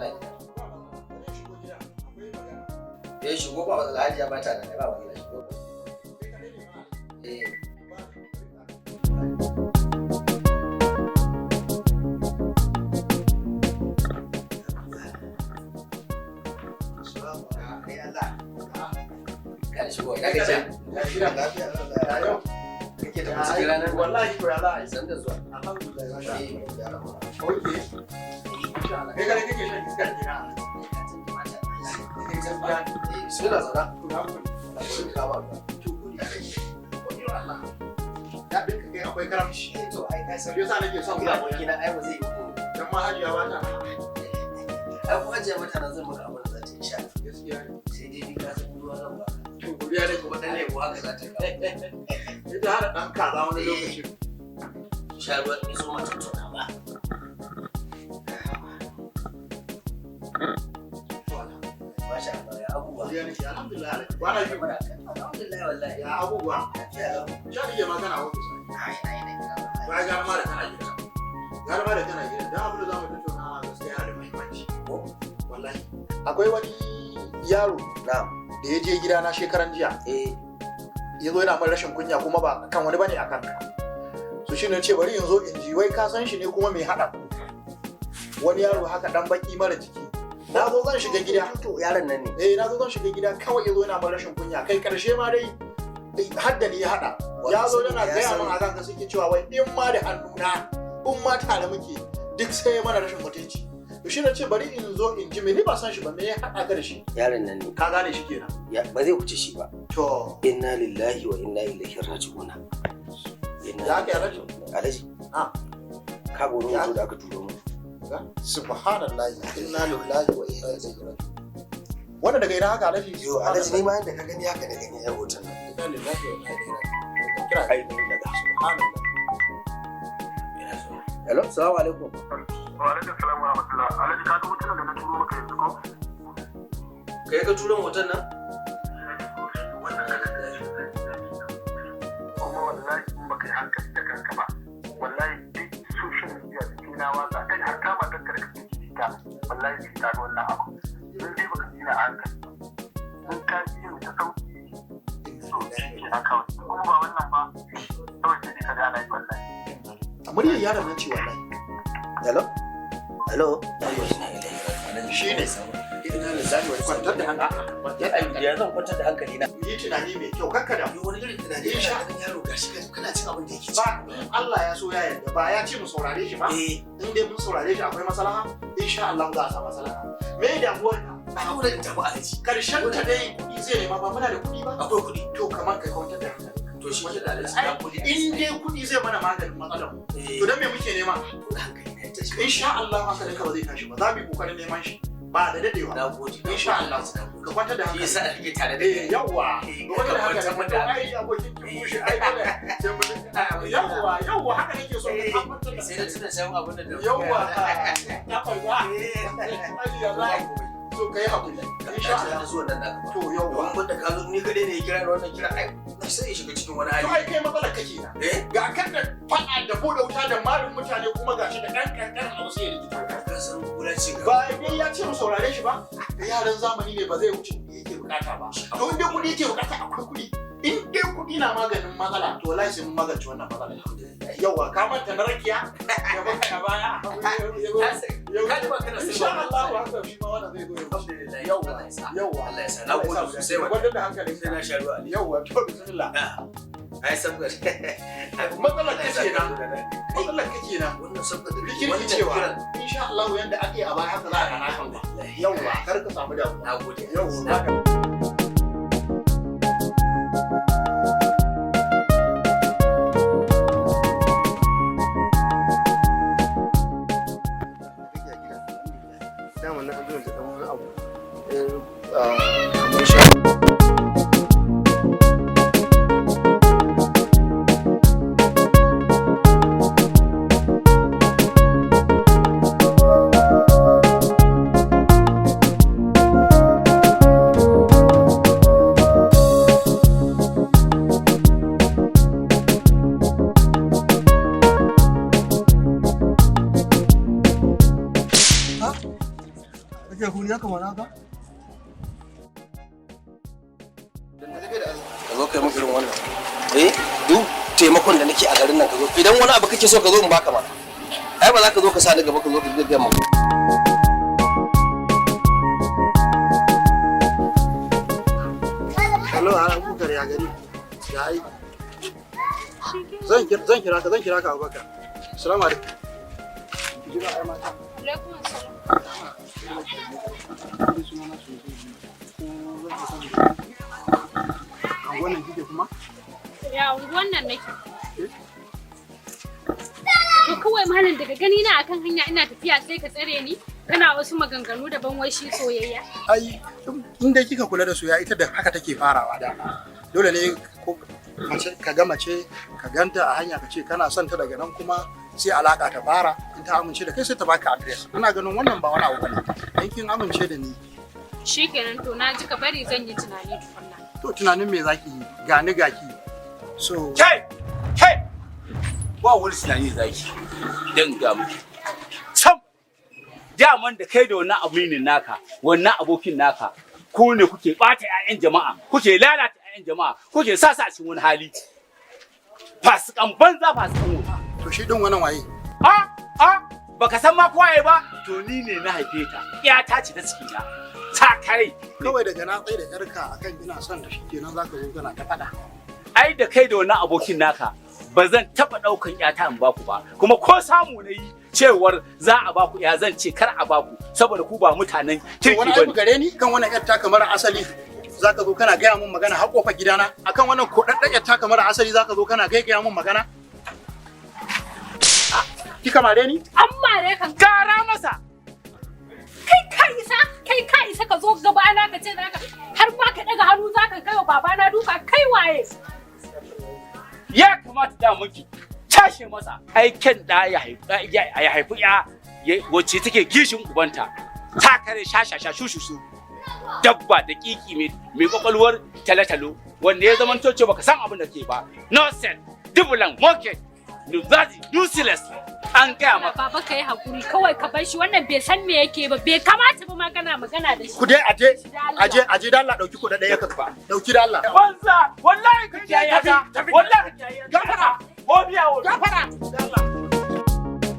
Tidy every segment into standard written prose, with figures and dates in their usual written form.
Tana gida. Eh, shigo, ba matsala, Hajiya ba ta nan, ba matsala, shigo. Eh. Kada shigo, ina gajiya. Lafiya, lafiya. Kake ta cikin ranar nan? Wallahi to ya za a yi? San da zuwa. Alhamdulillah, masha Eh. Allah. Okay. Kai kare kake shan iskar gida. Eh, bismillah, zauna. To, na gode. Bari mu kawo abu. To, godiya nake. Godiya Allah. Ya ɗinka kai akwai karamci. Eh, to ai ka san Shi yasa nake son ina zuwa. abokina, ai ba zai yi ko. Dan ma Hajiya ba ta nan. Ai ko ajiye mata nan zan maka abin da za ta yi sha. Gaskiya ne. Sai dai ni ka san ruwa zan baka. To, godiya nake. Kuma dan lemo haka za ta kawo. Ita hada ɗan kaza wani lokacin. Sha ruwa in so ma tattauna ba. Masha Allah, ya abubuwa. Godiya nake, alhamdulillah. Kwana biyu. Alhamdulillah wallahi. Ya abubuwa. Lafiya lau. Sha nake ma kana ofis. Ai ai na gida wallahi. Ba gara ma da kana gida. Gara ma da kana gida. Dan abin da za mu tattauna gaskiya yana da muhimmanci. Ko? Wallahi. Akwai wani yaro Na'am. da ya je gidana shekaran jiya. Eh. Ya zo yana min rashin kunya kuma ba kan wani bane a kanka. So shi ne ce bari in zo in ji wai ka san shi ne kuma mai haɗa ku. Wani yaro haka dan baki mara jiki. Na zo zan shiga gida. To yaron nan ne. Eh, na zo zan shiga gida kawai ya zo yana min rashin kunya. Kai karshe ma dai har da ni ya haɗa. Ya zo yana gaya min a kanka suke cewa wai in ma da hannuna in ma tare muke duk sai ya mana rashin mutunci. To shi ne ce bari in zo in ji me, ni ba san shi ba, me ya haɗa ka da shi. Yaron nan ne. Ka gane shi kenan. Ya ba zai wuce shi ba. To Inna lillahi wa inna ilaihi raji'una. Inna Ya aka yi, Alhaji? Alhaji. Ah. Ka ga wani Ya- hoto da aka turo mu. Subhanallah, inna lillahi wa inna ilaihi raji'un. Wannan daga ina haka, Alhaji? Yo Alhaji, ni ma yanda ka gani haka na gani ya hoton nan. Inna lillahi wa inna ilaihi raji'un. Kira Ai bari daga. Subhanallah. Ina so. Hello, assalamu alaikum. Wa alaikum salam wa rahmatullah. Alhaji, ka ga hotunan da na turo maka yanzu ko? Kai ka turo hoton nan? Wannan ka kuma wallahi in baka yi hankali da kanka ba, wallahi duk social media da ke na watsa kai har kama kanka da kake ji ta, wallahi sai ta ga wannan abu. In dai baka ji na hankali ba. In ka ji ni ta sauki to shi ke na kawai. Kuma ba wannan ba, kawai sai dai ka ga ana yi wallahi. A muryar yaron nan ce wallahi. Hello? Hello? Shi ne. Inna lillahi wa Kwantar da hankali. Ya zan kwantar da hankali na. Yi tunani mai kyau, kakka da Yo, wani irin tunani? Insha- Kana ganin yaro gashi kana cin abin da yake ci. Ba in Allah ya so ya yarda ba ya ce mu saurare shi ba. Eh, In dai mun saurare shi akwai maslaha, insha Allah za a samu maslaha. Me damuwar ka? Ba dole in tafi, Alhaji. Karshen ta dai kuɗi zai nema, ba muna da kuɗi ba. Akwai kuɗi. To kamar kai kwantar da hankali. To shi ke da Alhaji. Ai, Na gode. in dai kuɗi zai mana maganin matsalar mu. Eh, To dan me muke nema? dole hankali na ya tashi. Insha Allah hankalinka ba zai tashi ba. Za mu yi kokarin neman shi ba da dadewa. Na gode. Insha Allah. Ka kwantar da Shi hankali. yasa nake tare da Eh, kai. yawwa. Eh, Ka kwantar da ka hankali. kwantar da To ai abokin kin bushe ai dole sai mu yawwa yawwa, haka nake so ka kwantar da Sai na tuna shan abin da yawwa ta kwalba. Ai ya za so kai hakuri. Insha Insha Allah. Allah zuwan nan naka ba. To yawwa. Domin banda ka zo ni kadai ne ya kira ni wannan kira, ai na sai ya shiga cikin wani To hali. ai kai matsalar kake na. Eh? Ga kan da faɗa da buɗe wuta da marin mutane, kuma gashi da ɗan ƙanƙanin abu sai ya rikita ka. Ka san kula ce ga. Ba dai ya ce mu saurare shi ba, yaran zamani ne, ba zai wuce kuɗi yake bukata ba. To in dai kuɗi yake bukata akwai kuɗi. In dai kuɗi na maganin matsala, to wallahi sai mun magance wannan matsala. Yawwa, ka manta na rakiya ya baka a baya. Ka ji ba kana sai Insha Allah haka shi ma wannan zai zo ya wuce. Alhamdulillah. Yawwa, Allah ya sa. yawwa. Allah ya sa. Na gode sosai wallahi. Kwantar da hankalin Sai na sha ruwa. Yawwa, to bismillah. Ai sabgar. Matsalar kake na. Matsalar kake na. Wannan sabgar da Rikirkicewa. Insha Allah yanda ake a baya haka za a rana kan ba. Yawwa, kar ka samu damuwa. Na gode. Yawwa. Dama na zo da dan wani abu. Kamar sha. Kake huni ya kamar haka? Ka zo kai mun irin wannan. Eh, duk taimakon da nake a garin nan, ka zo idan wani abu kake so ka zo in baka ma. Ai ba za ka zo ka sa ni gaba, ka zo ka gaggaya mun. Hello, Abubakar, ya gari? Ya aiki? Zan kira ka, zan kira ka, Abubakar. Assalamu alaikum. Ki jira ai mata. Alaikum assalam. Ni suna na sosai. Ko zan iya sanin anguwan nan kike kuma? Ya unguwan nan nake. To kawai malam, daga gani na akan hanya ina tafiya sai ka tsare ni, kana wasu maganganu daban, wai shi soyayya. Ai in dai kika kula da soyayya, ita da haka take farawa dama. Dole ne ko mace ka ga mace, ka ganta a hanya, ka ce kana son ta, daga nan kuma sai alaka ta fara. In ta amince da kai, sai ta baka address. Ina ganin wannan ba wani abu bane. In kin amince da ni. Shikenan, to na ji, ka bari zan yi tunani tukunna. To tunanin me zaki yi? Gani gaki. So Kai! Kai! Ba wani tunani zaki dan ga miki. Sam! Daman da kai da wannan aminin naka, wannan abokin naka, ku ne kuke ɓata 'ya'yan jama'a, kuke lalata 'ya'yan jama'a, kuke sa su a cikin wani hali. Fasikan banza, fasikan wofi. To shi din wannan waye? A a baka san ma kowaye ba, to ni ne na haife ta. 'Yata ce ta ciki na. Ta kare. Kawai daga na tsaye da yarka akan ina son da shi kenan, zaka zo kana ta faɗa. Ai da kai da wannan abokin naka, ba zan taɓa ɗaukan 'yata in baku ba, kuma ko samu na yi cewar za a baku ya, zan ce kar a baku, saboda ku ba mutanen To kirki wani aibu ba. gare ni kan wannan yar taka mara asali, zaka zo kana gaya mun magana har kofar gidana? Akan wannan kodaddan yar taka mara asali zaka zo kana gaigaya mun magana? Kika mare ni? An mare kan. Gara masa. Kai ka isa, kai ka isa ka zo gabana ka ce zaka har ma ka daga hannu zaka kai wa babana duka, kai waye? Ya kamata da miki cashe masa. Ai ken da ya haifi ya haifi ya wacce take kishin ubanta. Ta kare shashasha shushusu. Dabba da kiki mai kwakwalwar talatalo wanda ya zama cewa baka san abin da ke ba. Nonsense, dubulan, mocket, nuzazi, useless. An gaya maka. Baba, ka yi hakuri kawai, ka bar shi, wannan bai san me yake ba, bai kamata ba ma kana magana da shi. Ku dai aje aje aje da Allah, dauki kuɗaɗe ya kafa. Dauki da Allah. Banza, wallahi ka kiyaye ta. Wallahi ka kiyaye ta. Gafara. Gobiya wa. Gafara. Da Allah.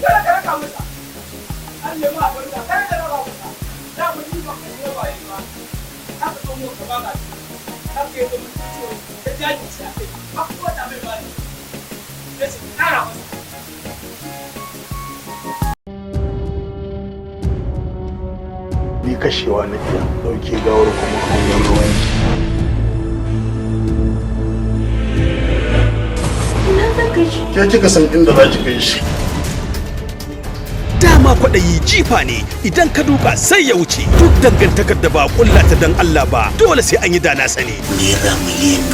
Kada ka raka masa. An nemi a banza, kada ka raka masa. Da mu yi ba ka yi ba yi ba. Haka kan mu ka ba ka. Haka ya zama ciwo ta jajirce a kai. Ba ko ta mai ba ne. Ya ce kara masa. Ni kashewa na iya ɗauke gawar kuma hanyar ruwan. Ke kika san inda za ki kai shi. Dama kwaɗayi jifa ne, idan ka duka sai ya wuce. Duk dangantakar da ba ƙulla ta dan Allah ba, dole sai an yi dana sani. Naira miliyan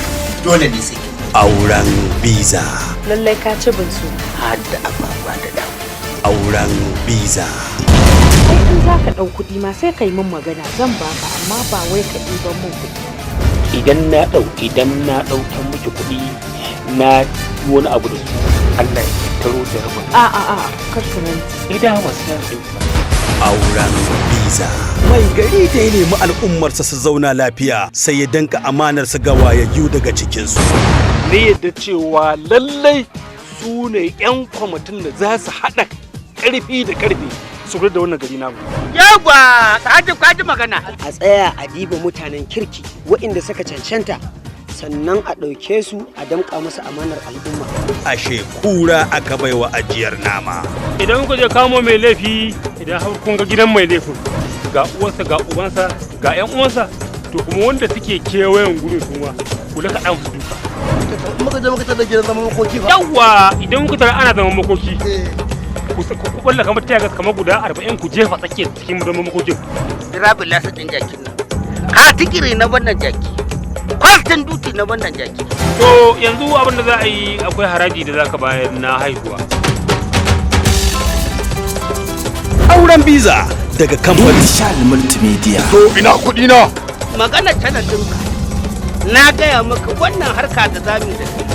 dole ne sai kin. Auren biza. Lallai ka ci bin su. Har da ababa da dawo. Auren biza. Ai in za ka ɗau kuɗi ma sai ka yi min magana, zan baka, amma ba wai ka ɗiban min kuɗi. Idan na ɗaukan miki kuɗi na yi wani abu da su, Allah ya tattaro da rabin. A a a, kar ka rantse. Idan wasu na ɗauki ba. Auren biza. Mai gari da ya nemi al'ummarsa su zauna lafiya, sai ya danka amanarsa ga wayayyu daga cikinsu. Ne yadda cewa lallai su ne 'yan kwamitin da za su haɗa ƙarfi da ƙarfi. Su kula da wannan gari namu. Yawwa, kaji kaji magana. A tsaya a diba mutanen kirki waɗanda suka cancanta, sannan a ɗauke su a damƙa musu amanar al'umma. Ashe kura aka baiwa ajiyar nama. Idan kuka je kamo mai laifi, idan har kun ga gidan mai laifin, ga uwarsa, ga ubansa, ga 'yan uwansa, to kuma wanda suke kewayen gurin su ma ku laka ɗan su duka. Muka je muka tada gidan zaman makoki fa. Yawwa, idan kuka tara ana zaman makoki, ku balla kamar tayagas kamar guda 40 ku jefa tsakiyar cikin zaman makokin. Rabin lasa ɗin jakin nan. Ka tikiri na wannan jaki. Kwastin duti na wannan jaki. To yanzu abin da za a yi, akwai haraji da za ka bayar na haihuwa. Auren Biza daga kamfanin Vishal Multimedia. To ina kuɗi na? Magana channel ɗinka. Na gaya maka wannan harka da zamu da kai.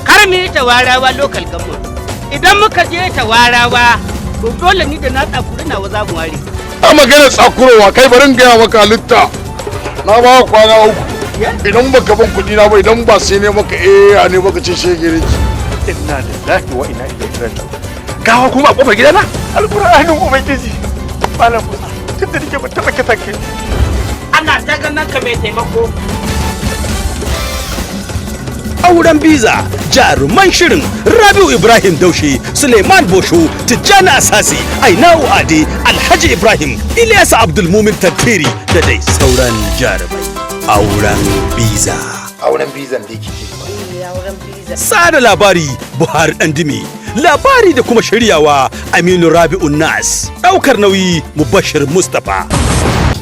Kar mu yi tawarawa local government. Idan muka je tawarawa, to dole ni da na tsakuri nawa za mu ware. A magana tsakurowa, kai, barin gaya maka halitta. Na ba ka kwana 3. Idan baka ban kuɗi na ba, idan ba sai ne maka eh a ne baka ce shege ne. Inna lillahi wa inna ilaihi raji'un. Gawa kuma a kofar gidana? Alƙur'anin Ubangiji. Malam Musa, tun da nake ban taɓa kisan kai. Ana ta ganin ka mai taimako. Auren Biza. Jaruman shirin: Rabiu Ibrahim Daushe, Suleiman Bosho, Tijjani Asasi, Ainau Ade, Alhaji Ibrahim, Ilyas Abdulmumin Tattiri da dai sauran jarumai. Auren Biza. Auren bizan da kike. Auren Biza. Tsara labari Buhari Dandimi, labari da kuma shiryawa Aminu Rabi'u Nas, ɗaukar nauyi Mubashir Mustapha.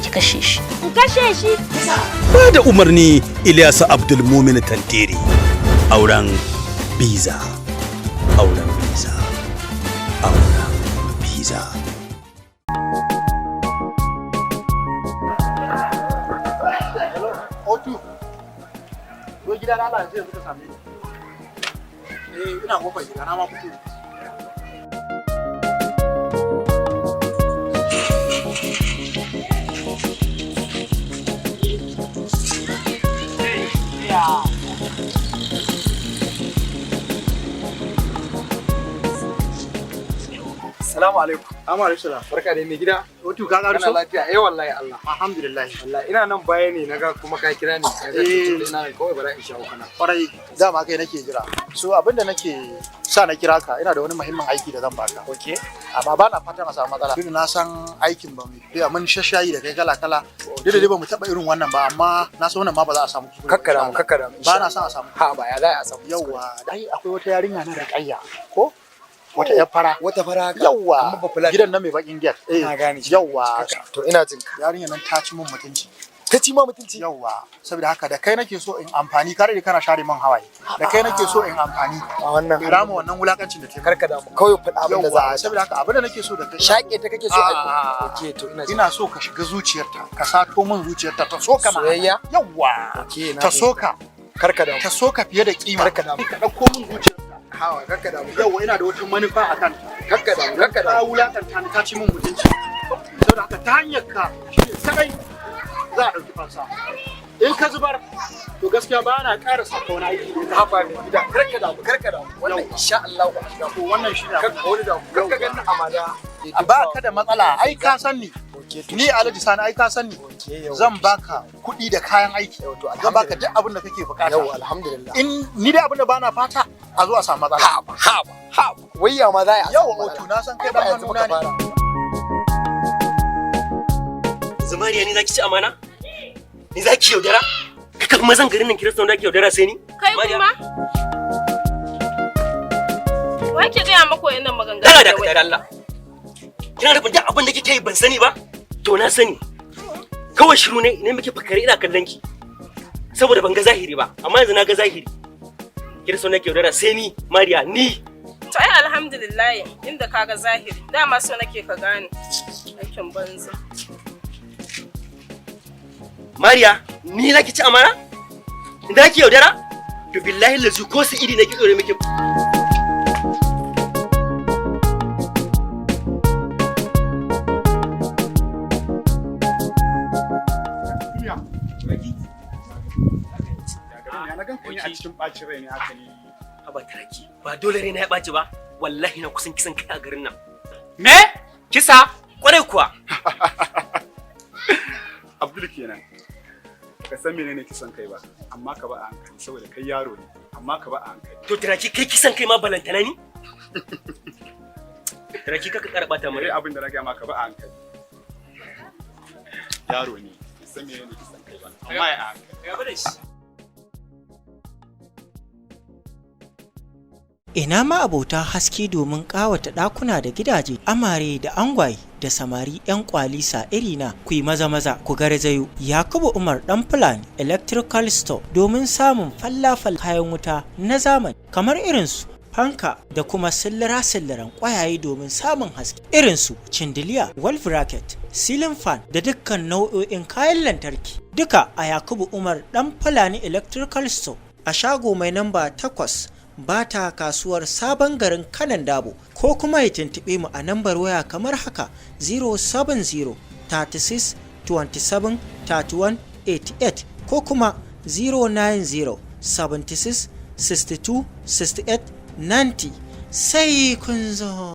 Ki kashe shi. In kashe shi. Ba da umarni Ilyasu Abdulmumin Tantiri. Auren Biza. Auren Biza. Auren Biza. Otu. Zo gida na Allah, yanzu yanzu ka same ni. Eh, ina kofar gida na ma fito. Salamu alaikum. Amma alaikum salam. Barka da mai gida. Otu, ka Kana ƙaruso? lafiya? Eh wallahi Allah. Alhamdulillah. Wallahi ina nan baya ne naga kuma ka kira ni. Naga Eh. tun da ina nan kawai bara in shawo kana. Kwarai, dama kai nake jira. So abinda nake sa na kira ka, ina da wani muhimmin aiki da zan baka. Okay. Amma ba na fatan a samu matsala. Duk da na san aikin ba mu biya mun shashayi da kai kala kala. Duk da dai ba mu taba irin wannan ba, amma na san wannan ma ba za a samu kuskure ba, Kakkara mu insha Allah. kakkara mu. Ba na son a samu. Ha ba ya za a samu. Yawwa, dai akwai wata yarinya na Rukayya ko? Wata yar fara. Wata fara haka. Yawwa. Amma ba fulani. Gidan nan mai bakin gate. Eh. Na gane shi. Yawwa. Haka. To ina jin ka. Yarinyar nan ta ci mun mutunci. Ta ci ma mutunci. Yawwa. Saboda haka da kai nake so in amfani, ka rage kana share man hawaye. Da kai nake so in amfani. A wannan. Rama wannan wulakancin da ta yi. Karka damu. Kawai faɗa abin da za a Yawwa, saboda haka abin da nake so da kai. Shaƙe ta kake so a A'a. Okay, to ina jin. Ina so ka shiga zuciyarta, ka sato min zuciyarta ta soka ma. Soyayya? Yawwa. Okay, na Ta soka. Karka damu. Ta soka fiye da kima. Karka damu. Ka ɗauko min zuciyarta. Hawa karka damu. Yawwa, ina da wata manufa a kanta. Karka damu. Karka Ta damu. wulakanta ni, ta ci min mutunci. Saboda haka ta hanyar ka shine kadai za a ɗauki fansa. In ka zubar, to gaskiya ba na ƙara saka wani aiki da Haba mai gida. Karka damu. Karka damu. Wannan insha Allah ba shiga. To wannan shine abin. Karka wani damu. Karka ganni amana. Ba ka da matsala, ai ka san ni. Ni Alhaji Sani, ai ka san ni. Zan baka kuɗi da kayan aiki. Zan baka duk abin da kake bukata. Yau alhamdulillah. In ni dai abin da bana fata a zo a samu matsala. Haba haba haba. Wai ya ma za a Yau wato na san kai dan yanzu hannuna muka ne. fara. Zumariya, ni zaki ci amana? Ni zaki yaudara? Ka kafa mazan garin nan kirista wanda ake yaudara sai ni? Kai kuma? Wa ke gaya maka wayannan maganganun? Tana da ka Allah. Kina nufin duk abin da kike yi ban sani ba? To na sani. Kawai shiru ne ne muke fakare ina kallon ki. Saboda ban ga zahiri ba, amma yanzu na ga zahiri. Kirista wanda ake yaudara sai ni, Mariya, ni. To ai alhamdulillah inda kaga zahiri. Dama so nake ka gane. Aikin banza. Mariya, ni zaki ci amana? Ni zaki yaudara? To billahi lazi ko su iri na kitso ne muke. Ya na gan ku ne a cikin ɓacin rai ne haka ne. Haba taraki, ba dole rai na ya ɓaci ba. Wallahi na kusan kisan kai a garin nan. Me? Kisa? Kwarai kuwa. Abdul kenan. Ka san menene kisan kai ba, amma ka ba a hankali saboda kai yaro ne, amma ka ba a hankali. To Turaki, kai kisan kai ma balantana ni? Turaki, kaka ƙara ɓata Kai mara. abin da na gaya maka, ba a hankali. Yaro ne, bai san menene kisan kai ba, amma ya a hankali. Gaba da shi. Ina ma abota haske domin ƙawata ɗakuna da gidaje, amare da angwaye da samari 'yan kwalisa irina, ku yi maza maza ku garzayo Yakubu Umar Dan Fulani Electrical Store domin samun fallafal kayan wuta na zamani kamar irinsu fanka da kuma sillira-silliran ƙwayaye domin samun haske, irinsu chandelier, wall bracket, ceiling fan da dukkan nau'o'in kayan lantarki, duka a Yakubu Umar Dan Fulani Electrical Store a shago mai namba 8 Bata, kasuwar Sabon Garin Kanan Dabo, ko kuma ya tuntuɓe mu a nambar waya kamar haka: 070 36 27 31 88 ko kuma 090 76 62 68 90. Sai kun zo.